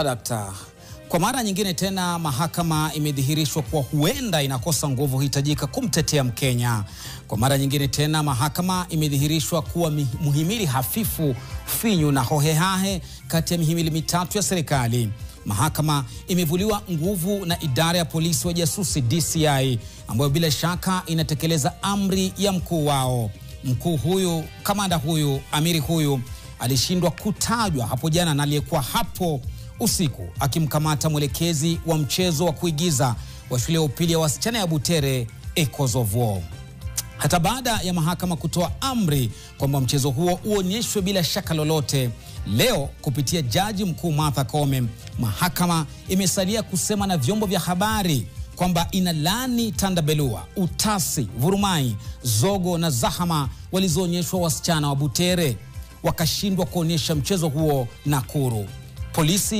Sadakta. Kwa mara nyingine tena mahakama imedhihirishwa kuwa huenda inakosa nguvu hitajika kumtetea Mkenya. Kwa mara nyingine tena mahakama imedhihirishwa kuwa muhimili hafifu, finyu na hohehahe kati ya mihimili mitatu ya serikali. Mahakama imevuliwa nguvu na idara ya polisi wa jasusi DCI, ambayo bila shaka inatekeleza amri ya mkuu wao. Mkuu huyu, kamanda huyu, amiri huyu alishindwa kutajwa hapo jana na aliyekuwa hapo usiku akimkamata mwelekezi wa mchezo wa kuigiza wa shule ya upili ya wasichana ya Butere, Echoes of War. Hata baada ya mahakama kutoa amri kwamba mchezo huo uonyeshwe bila shaka lolote, leo kupitia jaji mkuu Martha Koome, mahakama imesalia kusema na vyombo vya habari kwamba inalaani tandabelua, utasi, vurumai, zogo na zahama walizoonyeshwa wasichana wa Butere, wakashindwa kuonyesha mchezo huo Nakuru. Polisi